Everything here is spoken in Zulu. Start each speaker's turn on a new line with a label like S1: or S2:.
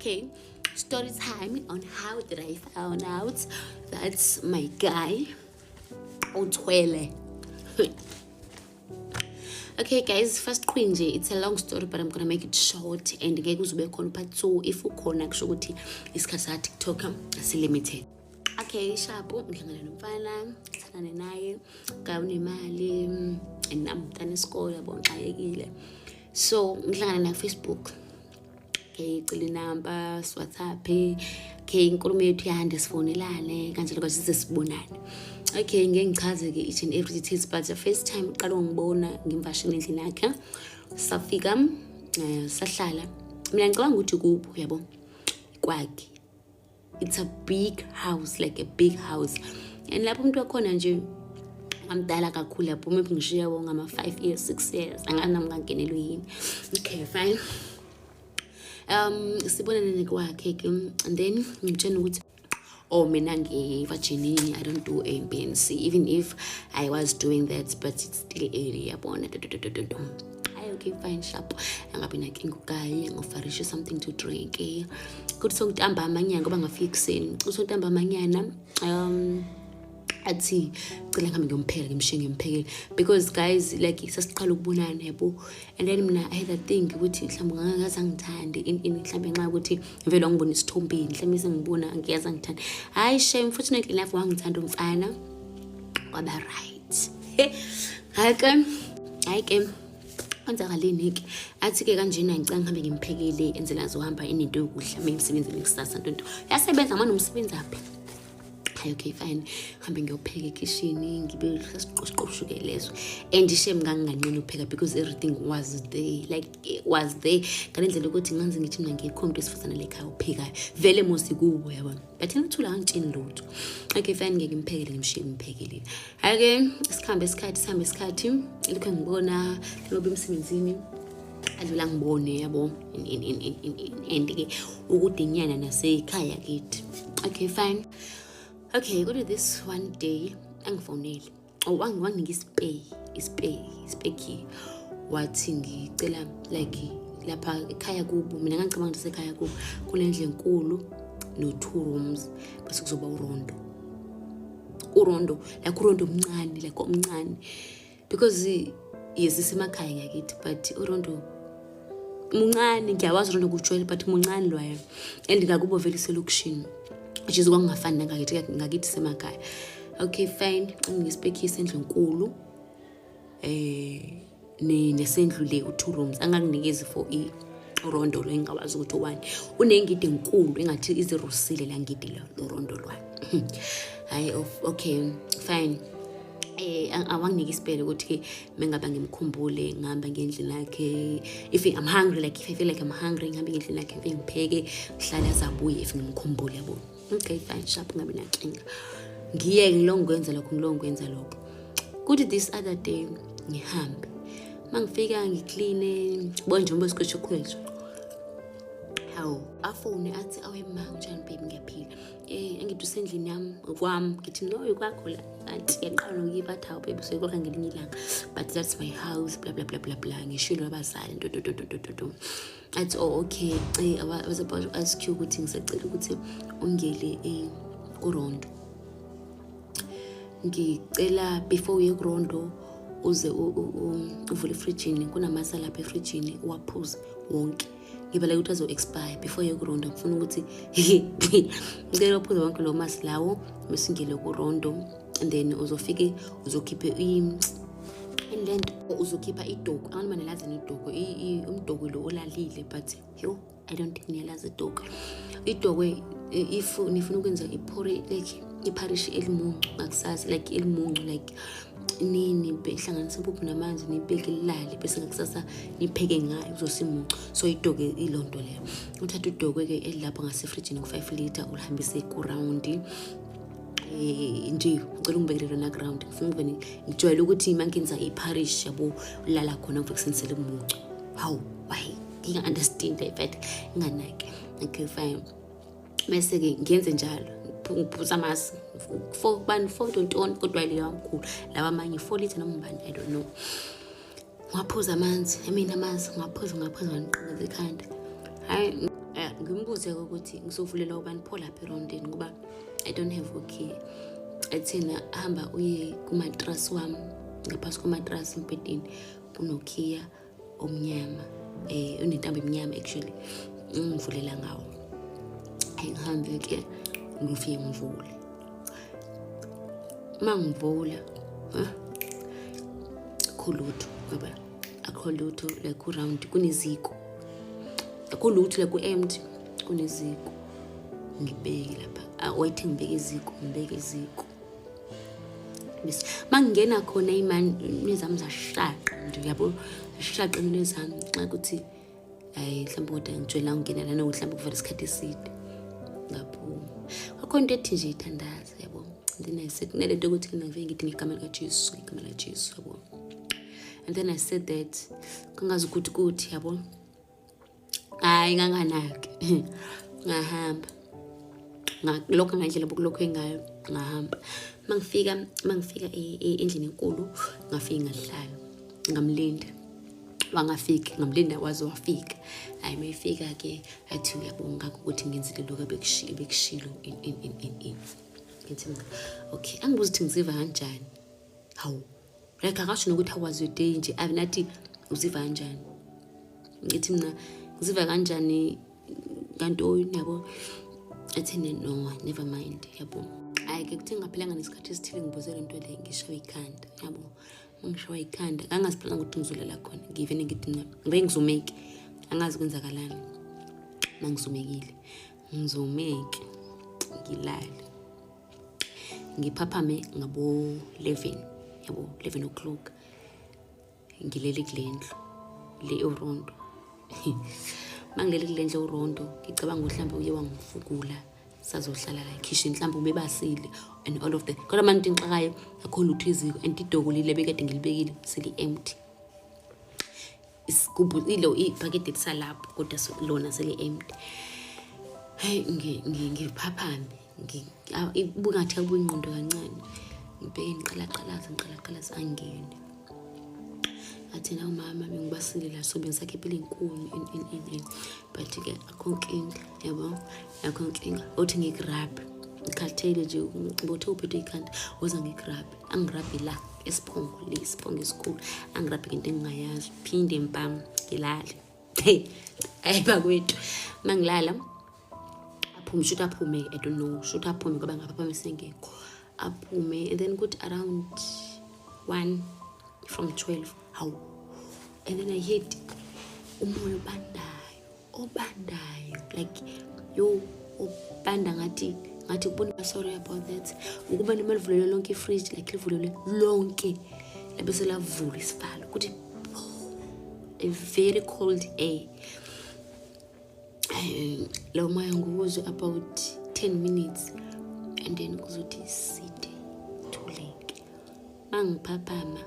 S1: Okay, story time on how did I found out that's my guy uthwele. Okay guys, first queen nje, it's a long story, but I'm gonna make it short and ngeke uzube khona part 2. If ukhona, kusho ukuthi isikhathi sa TikTok si-limited. Okay, sharp, ngihlangana nomfana, sithandane naye, guy unemali and nami umntana esikole, yabo, ngixakekile. So ngihlangana naye Facebook. Okay, cela inamba, WhatsApp. Okay, inkulumo yethu yande, sifonelane kanjalo kwaze size sibonane. Okay, ngeke ngichaze ke each and every details, but the first time uqala ungibona ngimvashele endlini yakhe, safika, sahlala. Mina ngicabanga ukuthi kubo, yabo, kwakhe. It's a big house, like a big house, and lapho umuntu wakhona nje ngamdala kakhulu lapho, maybe ngishiya wo ngama-5 years, 6 years, angazi nami ngangenelwe yini. Okay, fine, sibonane kwakhe ke and then ngimtshela ukuthi, oh, mina ngiyi-virgin, I don't do A, B and C, even if I was doing that, but it's still early, yabona. Hayi, okay, fine, sharp, angabi nankinga u-guy, ngi-offerishe something to drink. Kuthi sokuntambama nyana, ngoba ngafika ekuseni, kuthi sokuntambama nyana, athi cela ngihambe ngiyomphekela, ngimshiye ngiyomphekela, because guys, like, sasiqala ukubonana, yabo. And then mina I had that thing ukuthi mhlawumbe ngangakaze angithande in mhlawumbe ngenxa yokuthi vele wangibona isithombeni, mhlawumbe sengibona ngiyazi angithande. Hayi shame, fortunately enough wangithanda umfana, kwaba right. Hayi ke, hayi ke, kwenzakaleni-ke? Athi-ke kanjena, ngicela ngihambe ngimphekele, enzela azohamba inento yokudla uma emsebenzini kusasa, ntonto yasebenza manje, umsebenzi aphi. Hayi, okay, fine, hambe ngiyopheka ekhishini, ngibe sasiqoshuke leso. And shame, nganginganqeni ukupheka because everything was there, like it was there ngale ndlela yokuthi nganze ngithi mina ngekho umuntu wesifazane lekhaya ophekayo vele mosi kubo, yabona. But yena uthula, angitsheni lutho. Okay, fine, ngeke ngimphekele, ngimshiye ngimphekele. Hhayi-ke, sikhambe isikhathi, sihambe isikhathi, lokho ngibona lobe emsebenzini adlula ngibone, yabo, and-ke ukudenyana nasekhaya kithi. Okay, fine. Okay, kodwa this one day angifonele, oh, wanginika i-spare, i-spare, i-spare key, wathi ngicela, like, lapha ekhaya kubo, mina ngangicabanga ukuthi sekhaya kubo kunendlu enkulu no-two rooms, bese kuzoba urondo, urondo, like urondo omncane, like omncane, because yes, isemakhaya ngakithi, but urondo muncane. Ngiyawazi urondo kujwayele, but muncane lwayo, and ngakubo vele iselokishini, which is kwakungafani nangakithi, ngakithi semakhaya. Okay, fine, ngi-spare key sendlu enkulu ne nesendlu le u-two rooms, angakunikezi for i urondo lo engingawazi ukuthi owani, unengidi enkulu engathi izirusile la ngidi lo rondo lwami. Hayi, okay, fine, awanginike i-spare ukuthi ke mengabe ngimkhumbule ngihamba ngendlini yakhe, if I'm hungry, like if I feel like I'm hungry, ngihambe ngendlini yakhe, ngifike ngipheke, ngihlale azabuye if ngimkhumbule, yabo. Okay, fine, sharp, ngabe nankinga, ngiyeke ngilo ngikwenza lokho, ngilo ngikwenza lokho. Kuthi this other day ngihambe, mangifika ngikline, bona njengoba sikhweshe, hawu, afone athi, "Awe ma, unjani baby?" "Ngiyaphila." Angithi usendlini yami kwami, ngithi, "No, ikwakho la." Anti yaqala nokuyiva, athi, "Hawu baby, soyikwakha ngelinye ilanga, but that's my house, bla bla bla bla bla." Ngishilo abazali, nto nto nto nto nto. Athi, "Oh, okay, I was about to ask you ukuthi ngisacela ukuthi ungele kurondo, ngicela before uye kurondo uze uvule efrijini, kunamasi lapha efrijini, uwaphuze wonke. Ngibala ukuthi azo-expire before uye kurondo, ngifuna ukuthi ngicela uphuze wonke lo masi lawo, bese ungele kurondo, and then uzofike uzokhiphe lento, uzokhipha idoko." Anganoma nelazi idoko, umdoko lo olalile, but yo, I don't think niyalazi idoko. Idokwe, if nifuna ukwenza iphori, like ipharishi elimuncu ngakusasa, like elimuncu, like nini, hlanganisa impuphu namanzi, nibeke lilale, bese ngakusasa nipheke ngayo, kuzosimuncu. So idokwe ilonto leyo. Uthatha idokwe-ke elilapho ngasefrijini ku-5 litre, ulihambise kurawundi nje, ngicela ungibekele lona ground, ngifuna ngibe ngijwayele ukuthi uma ngenza ipharish, yabo, ulala khona, ngifike kusenzisele umuncu. Hawu, why nginga-understand but nginganaki. Okay, fine, bese-ke ngiyenze njalo, ngiphuza amasi four bani, four tontoni, kodwa leyo amkhulu lawa amanye 4 litre noma ubani, I don't know. Ngwaphuza amanzi, I mean amanzi, ngwaphuza, ngwaphuza, ngiqineza ikhanda. Hayi, Ngimbuze ukuthi ngizovulela ubani pho lapha erondini, ngoba I don't have okay. Athina hamba uye kumatrasi wami, ngaphasi komatrasi embhedeni kunokhiya omnyama, unentambo emnyama actually, ngivulela ngawo. Ngihambe ke, ngifike ngivule. Uma ngivula, akho lutho, ngoba akho lutho, like ku-round kuneziko, akho lutho, like ku-empty, kuneziko. Ngibeke lapha, wayithi ngibeke iziko, ngibeke iziko. Bese mangingena khona, imani nezami zashaqa nje, yabo, zashaqa into zami, nxa ukuthi hayi, mhlawumbe kodwa ngijwayela ukungena lana, mhlawumbe kuvela isikhathi eside. Ngaphuma, kwakhona into ethi nje ithandaza, yabo. And then I said, kunalento yokuthi ngivele ngithi ngegama likaJesu, ngegama likaJesu, yabo. And then I said that kangazi ukuthi kuthi, yabo, hayi, nganganaki, ngahamba lokho ngendlela bokulokhu engayo. Ngahamba, mangifika endlini enkulu, ngafika ngahlala, ngamlinda, wangafika. Ngamlinda waze wafika. Hayi, mayifika-ke athi uyabonga ukuthi ngenzile lokhu ebekushilo, in in in in in. Ngithi mina okay. Angibuza ukuthi ngiziva kanjani. Hawu, like akasho nokuthi how was your day nje, ave nathi uziva kanjani. Ngithi mina ngiziva kanjani kantoni, yabo. Athi no, never mind, yabo. Hhayi-ke, kuthe ngaphelanga nesikhathi esithile, ngibuze le nto le, ngishawe ikhanda, yabo. Mangishawa ikhanda, ngangaziplanga ukuthi ngizolala khona, ngivele ngithi mina ngibe ngizumeke, angazi kwenzakalani. Mangizumekile, ngizumeke, ngilale, ngiphaphame ngabo 11, yabo, 11 o'clock, ngilele kule ndlu le erondo. Mangilele kule ndlu erondo, ngicabanga ukuthi mhlawumbe uye wangifukula, sazohlala la ekhishini, mhlawumbe ubebasile and all of that. Kodwa manje into engixakayo, akho lutho iziko, and idoko lile bekade ngilibekile seli-empty, isigubhu ilo, ibhakede lisalapho, kodwa lona seli-empty. Hey, ngiphaphame, bungathi akubuya ingqondo kancane, ngibheke, ngiqalaqalaza, ngiqalaqalaza, angene. Athi na umama bengibasile la, so bengisakhiphile inkuni, in in in in, but-ke akho nkinga, yabo, akho nkinga. Uthi ngikurabhe, ngikhathele nje, bothe uphethwe ikhanda, woza ngikurabhe. Angirabhe la esiphongo, le isiphongo esikhulu, angirabhe ngento engingayazi. Phinde mpam, ngilale. Hey, ayi bakwethu, mangilala aphume, shuthi aphume, I don't know, shuthi aphume ngoba ngaphaphame sengekho. Aphume and then kuthi around 1 from 12, hawu, and then I heard umoya obandayo, obandayo, like yo, obanda ngathi kubona. Sorry about that. Ukuba noma livulelwe lonke ifridge, like livulelwe lonke, labe selavula isivalo, kuthi a very cold air. Lo moya nguwuzwe about 10 minutes and then kuzothi side thuleke. Mangiphaphama